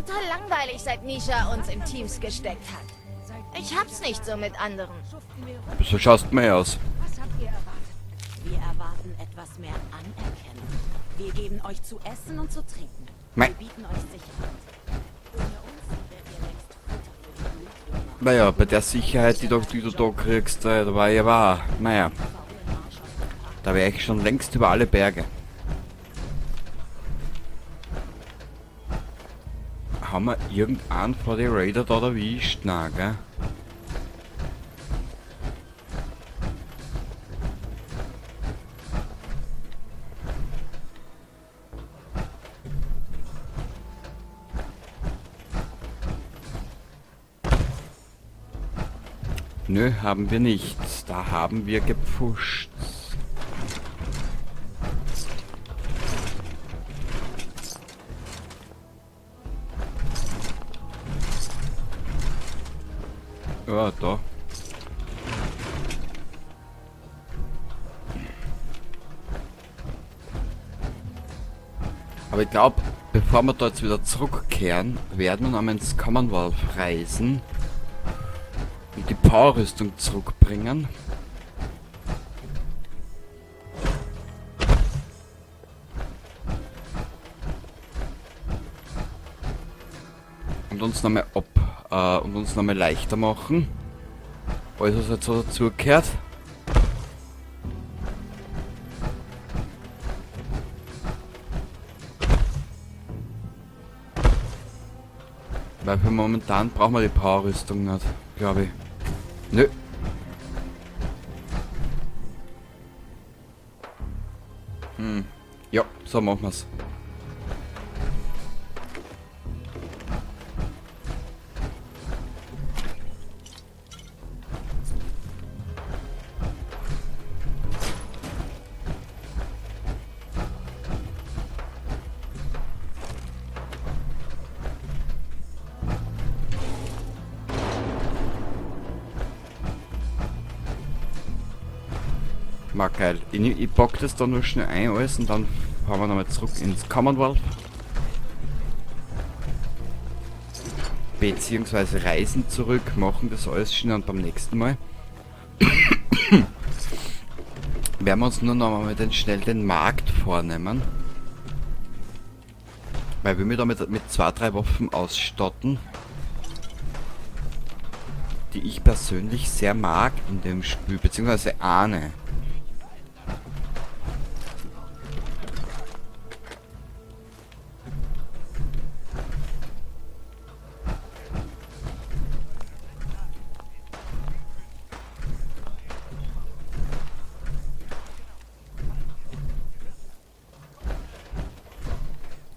Total langweilig, seit Nisha uns in Teams gesteckt hat. Ich hab's nicht so mit anderen. So schaust mir aus. Was habt ihr erwartet? Wir erwarten etwas mehr Anerkennung. Wir geben euch zu essen und zu trinken. Mei. Wir bieten euch Sicherheit. Ohne uns wärt ihr längst Futter für die Blutwürmer. Naja, bei der Sicherheit, die du da kriegst, da war ja wahr. Naja, da wäre ich schon längst über alle Berge. Haben wir irgendeinen vor die Raider da erwischt? Nein, gell? Nö, haben wir nicht. Da haben wir gepfuscht. Ja, da. Aber ich glaube, bevor wir da jetzt wieder zurückkehren, werden wir noch einmal ins Commonwealth reisen und die Powerrüstung zurückbringen. Und uns nochmal und uns nochmal leichter machen. Alles, was jetzt so dazugehört. Weil für momentan brauchen wir die Powerrüstung nicht, glaube ich. Nö. Hm. Ja, so machen wir's. War geil. Ich pack das da nur schnell ein alles und dann fahren wir nochmal zurück ins Commonwealth. Beziehungsweise reisen zurück, machen das alles schnell und beim nächsten Mal werden wir uns nur noch mal schnell den Markt vornehmen. Weil wir damit mit 2, 3 Waffen ausstatten, die ich persönlich sehr mag in dem Spiel, beziehungsweise ahne.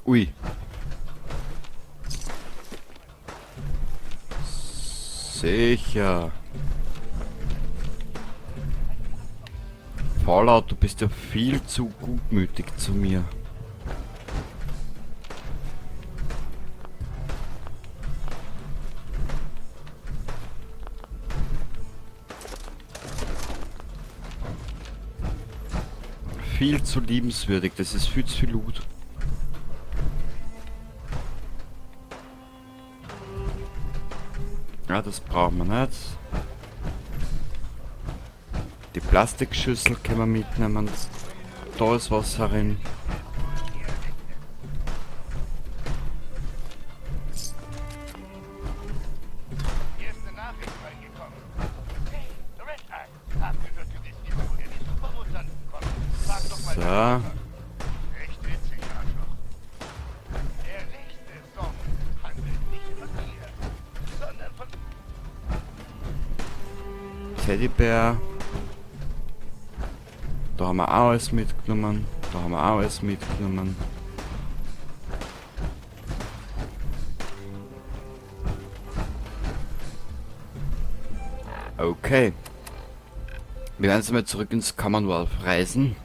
Ui. Sicher. Fallout, du bist ja viel zu gutmütig zu mir. Viel zu liebenswürdig, das ist viel zu viel Loot. Ja, das brauchen wir nicht. Die Plastikschüssel können wir mitnehmen. Da ist was herin. Erste Nachricht reingekommen. Hey, Red Eye, hab gehört, du bist nicht, woher die Supermutanten kommen. Frag doch mal So. deine Mutter. Echt witzig, Arschloch. Der nächste Song handelt nicht von dir, sondern von Teddybär. Da haben wir auch alles mitgenommen. Da haben wir auch alles mitgenommen. Okay. Wir werden jetzt mal zurück ins Commonwealth reisen.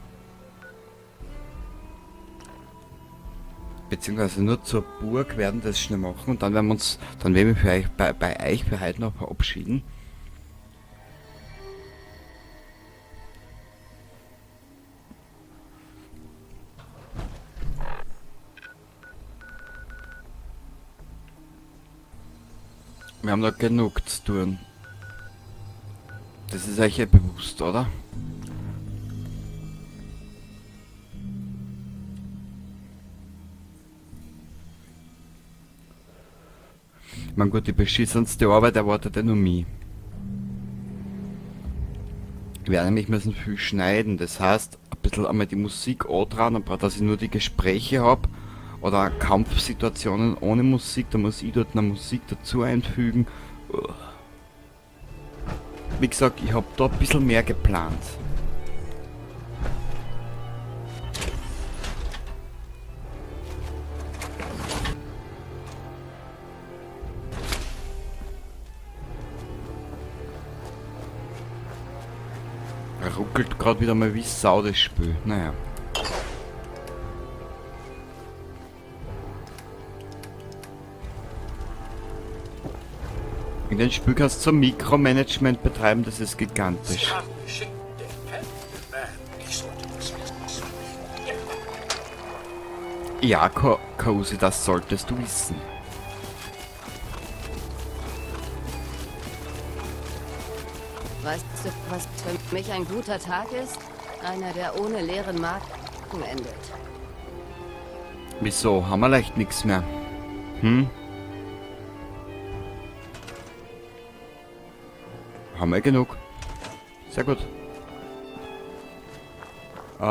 Beziehungsweise nur zur Burg werden das schnell machen und dann werden wir uns, dann werden wir für euch, bei euch für heute noch verabschieden. Wir haben noch genug zu tun. Das ist euch ja bewusst, oder? Ich mein gut, die beschissenste Arbeit erwartet ja nur mich. Ich werde nämlich müssen viel schneiden, das heißt, ein bisschen einmal die Musik dran, aber dass ich nur die Gespräche hab oder Kampfsituationen ohne Musik, da muss ich dort eine Musik dazu einfügen. Wie gesagt, ich hab da ein bisschen mehr geplant. Ruckelt gerade wieder mal wie Sau das Spiel. Naja. In den Spiel kannst du so Mikromanagement betreiben, das ist gigantisch. Ja, Cozy, das solltest du wissen. Weißt du, was für mich ein guter Tag ist? Einer, der ohne leeren Magen endet. Wieso? Haben wir leicht nichts mehr? Hm? Haben wir genug. Sehr gut. Hier ist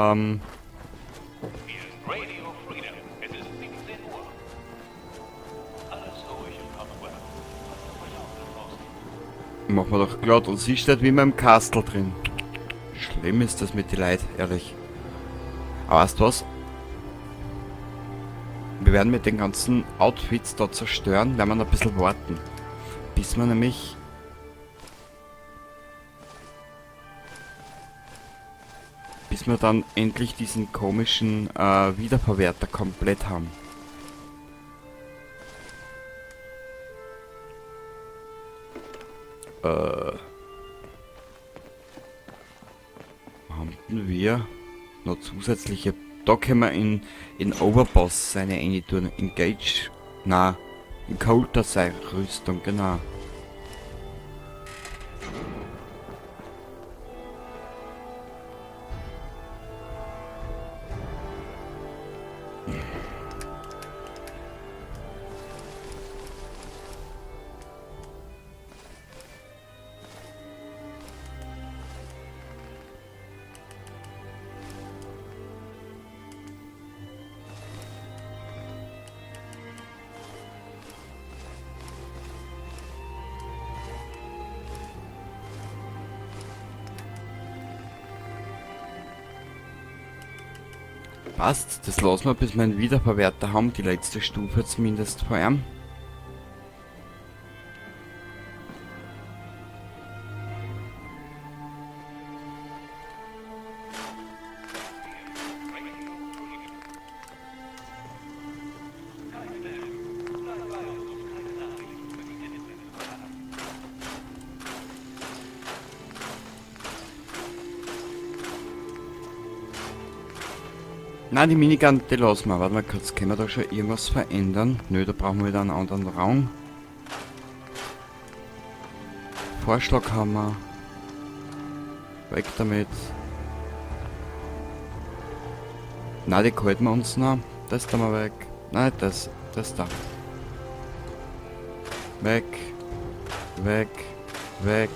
Radio Freedom. Es ist 17 Uhr. Alles ruhig im Commonwealth. Passt auf euch auf da draußen. Machen wir doch glatt. Und sie steht wie immer im Kastel drin. Schlimm ist das mit den Leuten, ehrlich. Aber weißt du was? Wir werden mit den ganzen Outfits da zerstören, werden wir noch ein bisschen warten. Bis wir nämlich... Bis wir dann endlich diesen komischen Wiederverwerter komplett haben. Haben wir noch zusätzliche... Da können wir in Overboss seine eine tun. Engage... Na, in Colter seine Rüstung, genau. Passt, das lassen wir, bis wir einen Wiederverwerter haben, die letzte Stufe zumindest vor allem. Nein, die Minigun, die lassen wir. Warte mal kurz, können wir da schon irgendwas verändern? Nö, da brauchen wir wieder einen anderen Raum. Vorschlaghammer. Weg damit. Na, die halten wir uns noch. Das da mal weg. Nein, das da. Weg. Weg. Weg.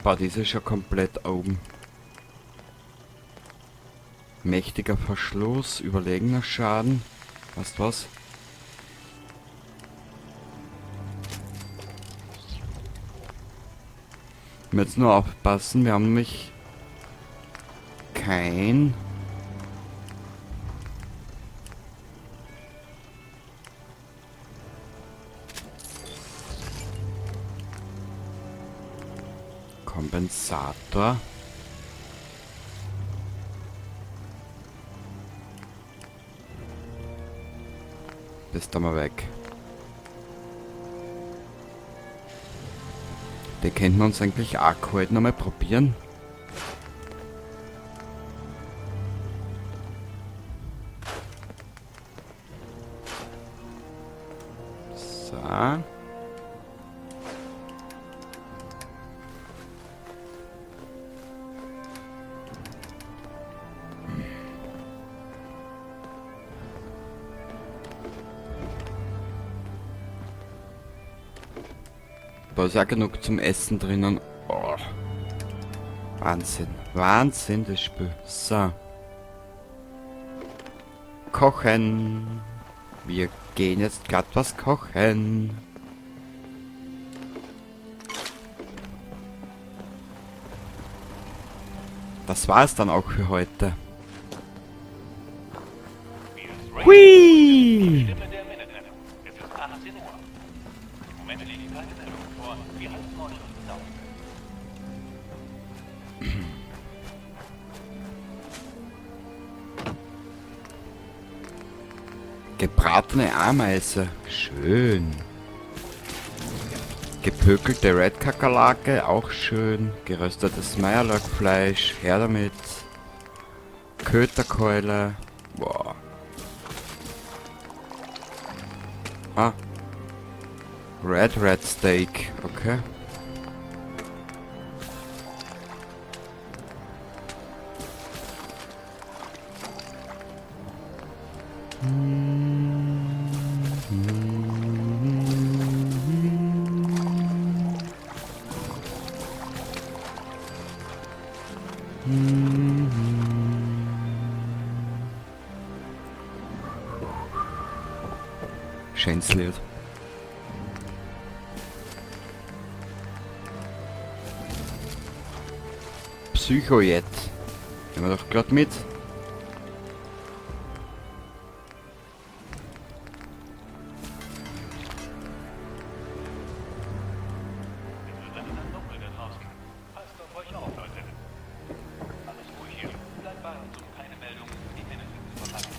Boah, die ist ja schon komplett oben. Mächtiger Verschluss, überlegener Schaden. Weißt du was? Wir müssen jetzt nur aufpassen, wir haben nämlich kein... Kompensator. Das da mal weg. Den könnten wir uns eigentlich auch gehalten nochmal probieren. So. Da ist auch genug zum Essen drinnen. Oh. Wahnsinn. Wahnsinn, das Spiel. So. Kochen. Wir gehen jetzt glatt was kochen. Das war's dann auch für heute. Hui! Stimme der Minutemen. Es ist 18 Uhr. Im Moment liegen keine Meldungen vor. Wir halten euch auf dem Laufenden. Gebratene Ameise. Schön. Gepökelte Red Kakerlake, auch schön. Geröstetes Meierlackfleisch, her damit. Köterkeule. Boah. Ah. Red Red Steak, okay. Schönes Lied. Psycho-Jet. Nehmen wir doch grad mit. Es wird langsam dunkel da draußen. Passt auf euch auf, Leute. Alles ruhig hier. Bleibt bei uns, um keine Meldungen für die Minutemen zu verpassen.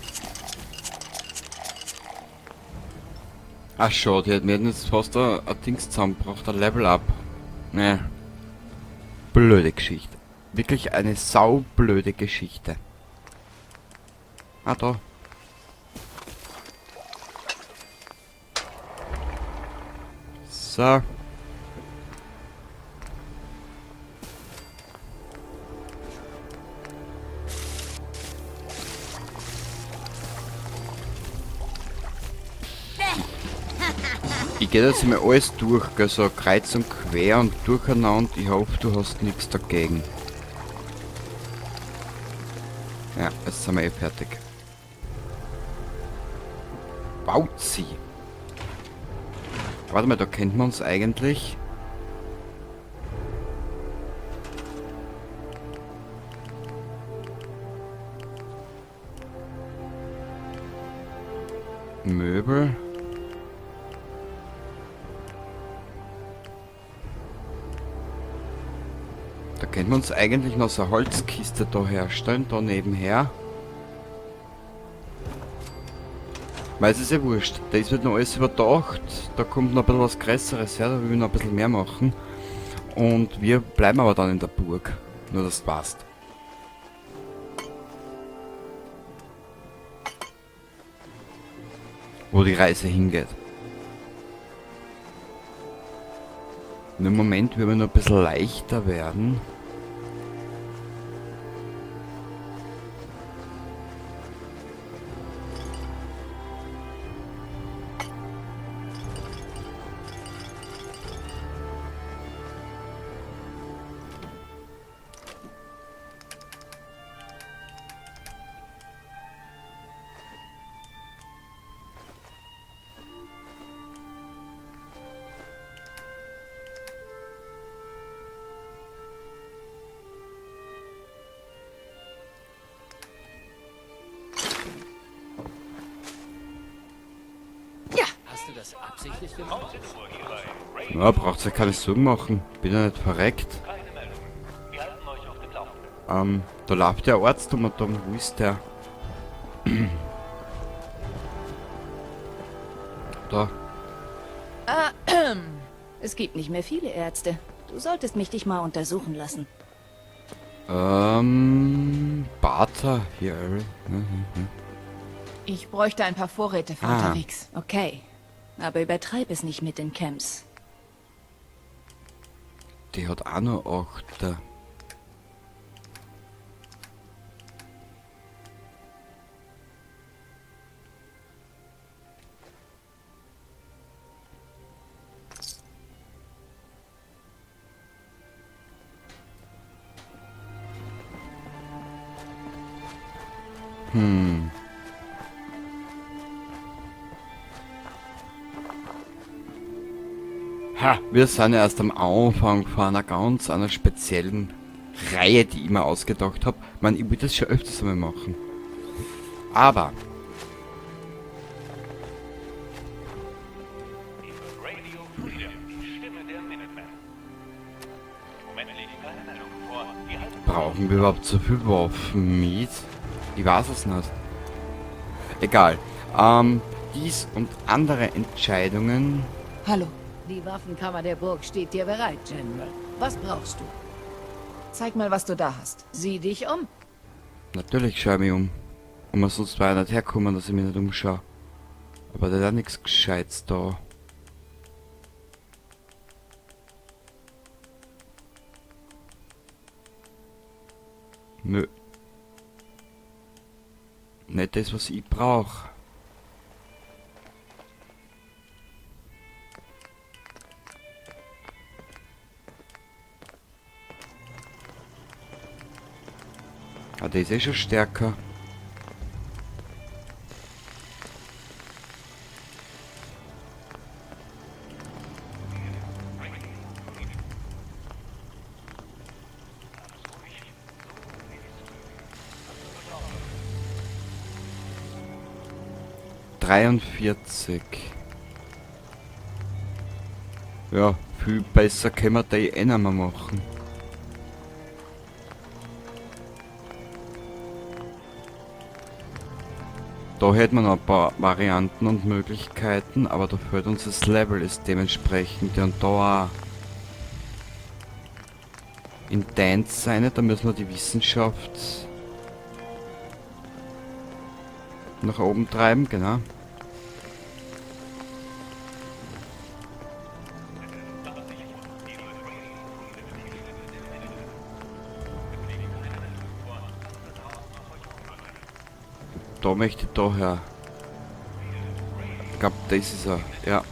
Ach schon, die hat mir jetzt fast ein Dings zusammengebracht, ein Level Up. Ne. Blöde Geschichte. Wirklich eine saublöde Geschichte. Ah, da. So. Ich gehe jetzt mal alles durch, gell, so kreuz und quer und durcheinander. Ich hoffe, du hast nichts dagegen. Ja, jetzt sind wir eh fertig. Bauzi. Warte mal, da kennt man uns eigentlich. Möbel. Da könnten wir uns eigentlich noch so eine Holzkiste da herstellen, da nebenher. Weil es ist ja wurscht, das wird noch alles überdacht, da kommt noch ein bisschen was Größeres her, da will ich noch ein bisschen mehr machen. Und wir bleiben aber dann in der Burg, nur das passt. Wo die Reise hingeht. Und im Moment werden wir noch ein bisschen leichter werden. Das absichtlich gemacht? 19 Uhr hier bei Radio Ja, braucht's ja keine Sorgen machen. Bin ja nicht verreckt. Keine Meldungen. Wir halten euch auf dem Laufenden. Da läuft der Arzt um und um. Wo ist der? Da. Es gibt nicht mehr viele Ärzte. Du solltest mich dich mal untersuchen lassen. Barter hier. Ich bräuchte ein paar Vorräte für Ah. unterwegs. Okay, aber übertreib es nicht mit den Camps. Die hat auch noch 8. Ha, wir sind ja erst am Anfang von einer ganz einer speziellen Reihe, die ich mir ausgedacht hab. Ich mein, ich will das schon öfters einmal machen. Aber Radio Freedom, die Stimme der Minutemen. Im Moment liegen keine Meldungen vor. Die halten brauchen wir überhaupt so viel Waffen mit? Ich weiß es nicht. Egal. Dies und andere Entscheidungen. Hallo. Die Waffenkammer der Burg steht dir bereit, General. Was brauchst du? Zeig mal, was du da hast. Sieh dich um. Natürlich schau ich mich um. Und man sonst war ja nicht herkommen, dass ich mich nicht umschaue. Aber da ist auch nichts Gescheites da. Nö. Nicht das, was ich brauch. Ah, der ist eh schon stärker. 43. Ja, viel besser können wir die eh nicht mehr machen. Da hätten wir noch ein paar Varianten und Möglichkeiten, aber da fehlt uns das Level ist dementsprechend. Ja, und da auch in Dance sein, da müssen wir die Wissenschaft nach oben treiben, genau. Da möchte ich da her. Ich glaub, das ist er. Ja.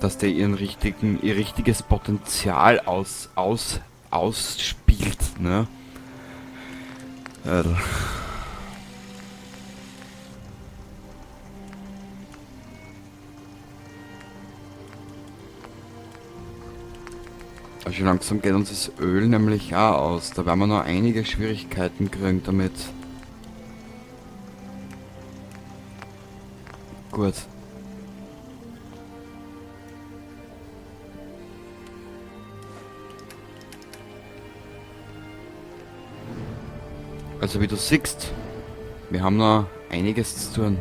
Dass der ihr richtiges Potenzial ausspielt, ne? Also langsam geht uns das Öl nämlich auch aus. Da werden wir noch einige Schwierigkeiten kriegen damit. Gut. Also wie du siehst, wir haben noch einiges zu tun.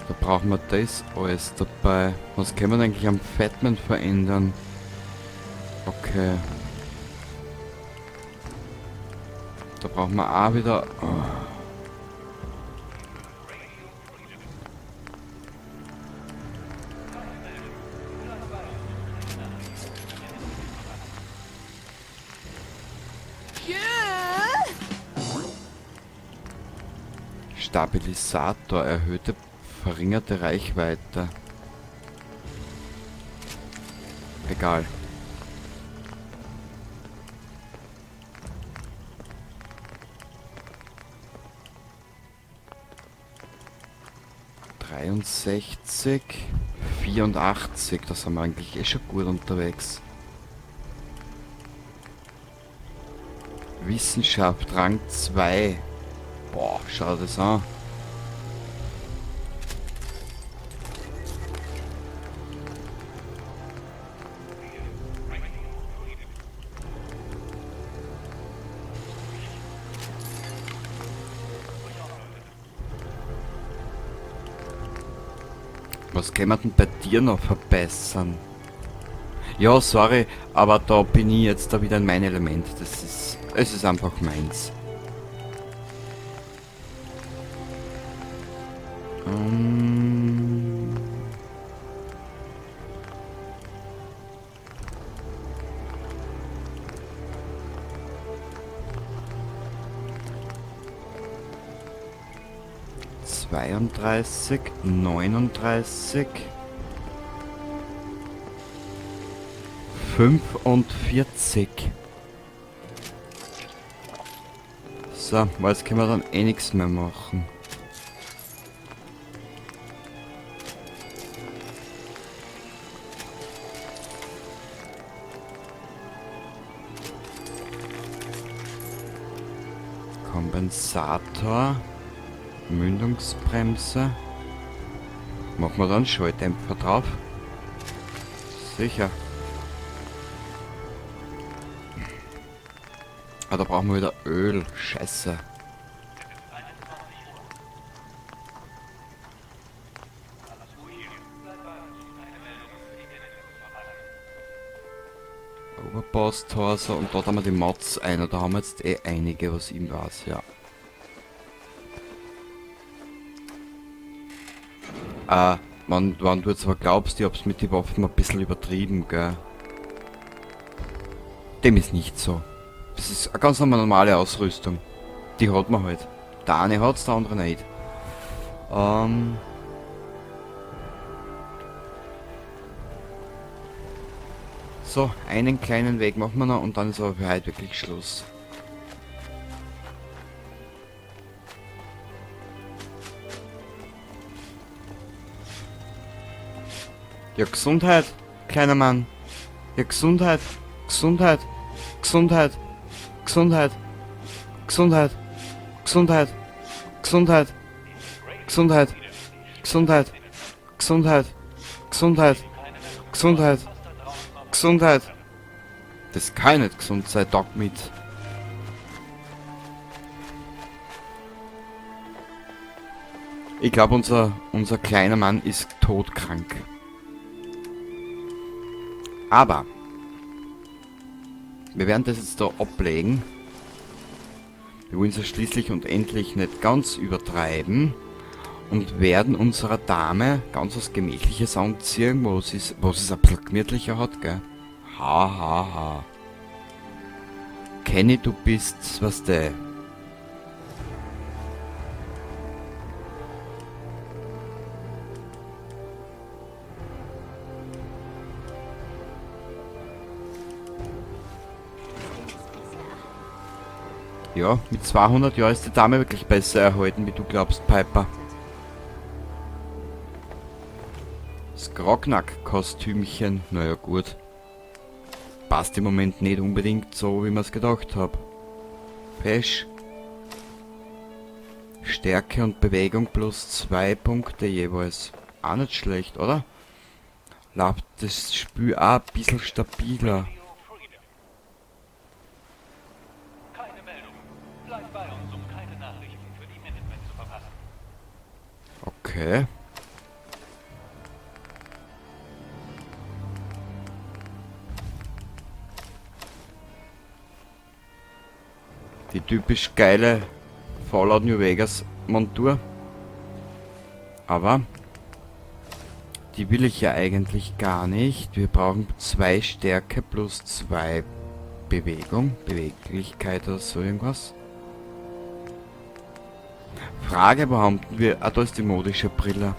Da brauchen wir das alles dabei. Was können wir denn eigentlich am Fatman verändern? Okay. Da brauchen wir auch wieder... Oh. Stabilisator, erhöhte, verringerte Reichweite. Egal. 63, 84, da sind wir eigentlich eh schon gut unterwegs. Wissenschaft, Rang 2. Boah, schau das an. Was können wir denn bei dir noch verbessern? Ja, sorry, aber da bin ich jetzt da wieder in mein Element. Es ist einfach meins. 32, 39, 45. So, weil jetzt können wir dann eh nichts mehr machen. Kompensator, Mündungsbremse. Machen wir dann Schalldämpfer drauf? Sicher. Ah, da brauchen wir wieder Öl. Scheiße. Overboss, Torso und dort haben wir die Mods ein. Da haben wir jetzt eh einige, was ihm weiß, ja. Wenn du jetzt aber glaubst, ich hab's mit den Waffen ein bisschen übertrieben, gell? Dem ist nicht so. Das ist eine ganz normale Ausrüstung. Die hat man halt. Der eine hat's, der andere nicht. So, einen kleinen Weg machen wir noch und dann ist aber für heute wirklich Schluss. Ja, Gesundheit, kleiner Mann. Ja, Gesundheit, Gesundheit, Gesundheit, Gesundheit, Gesundheit, Gesundheit, Gesundheit, Gesundheit, Gesundheit, Gesundheit, Gesundheit, Gesundheit, Gesundheit. Das kann nicht gesund sein, Dog mit. Ich glaub, unser kleiner Mann ist todkrank. Aber wir werden das jetzt da ablegen. Wir wollen es ja schließlich und endlich nicht ganz übertreiben und werden unserer Dame ganz was Gemächliches anziehen, wo sie's ein bisschen gemütlicher hat, gell? Ha, ha, ha. Kenny, du bist, was der? Ja, mit 200 Jahren ist die Dame wirklich besser erhalten, wie du glaubst, Piper. Das Grognak-Kostümchen, naja gut. Passt im Moment nicht unbedingt so, wie man's gedacht hab. Pesch. Stärke und Bewegung plus 2 Punkte jeweils. Auch nicht schlecht, oder? Läuft das Spiel auch ein bisschen stabiler. Okay. Die typisch geile Fallout New Vegas Montur. Aber die will ich ja eigentlich gar nicht. Wir brauchen 2 Stärke plus 2 Bewegung, Beweglichkeit oder so irgendwas. Frage, wo haben wir... Ah, da ist die modische Brille.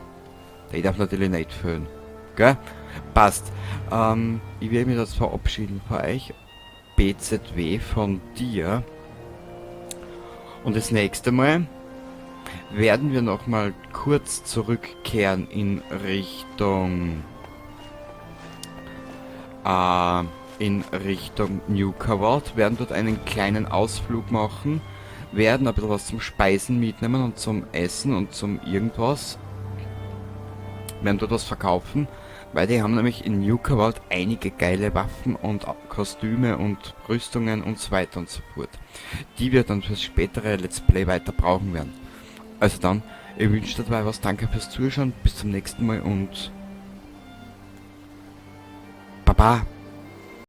Die darf natürlich nicht fehlen. Gell? Passt. Ich werde mich das verabschieden von euch. BZW von dir. Und das nächste Mal werden wir nochmal kurz zurückkehren in Richtung New Kavod, werden dort einen kleinen Ausflug machen, werden ein bisschen was zum Speisen mitnehmen und zum Essen und zum irgendwas. Werden dort was verkaufen, weil die haben nämlich in New Kavod einige geile Waffen und Kostüme und Rüstungen und so weiter und so fort, die wir dann fürs spätere Let's Play weiter brauchen werden. Also dann, ich wünsche dabei was, danke fürs Zuschauen, bis zum nächsten Mal und Baba!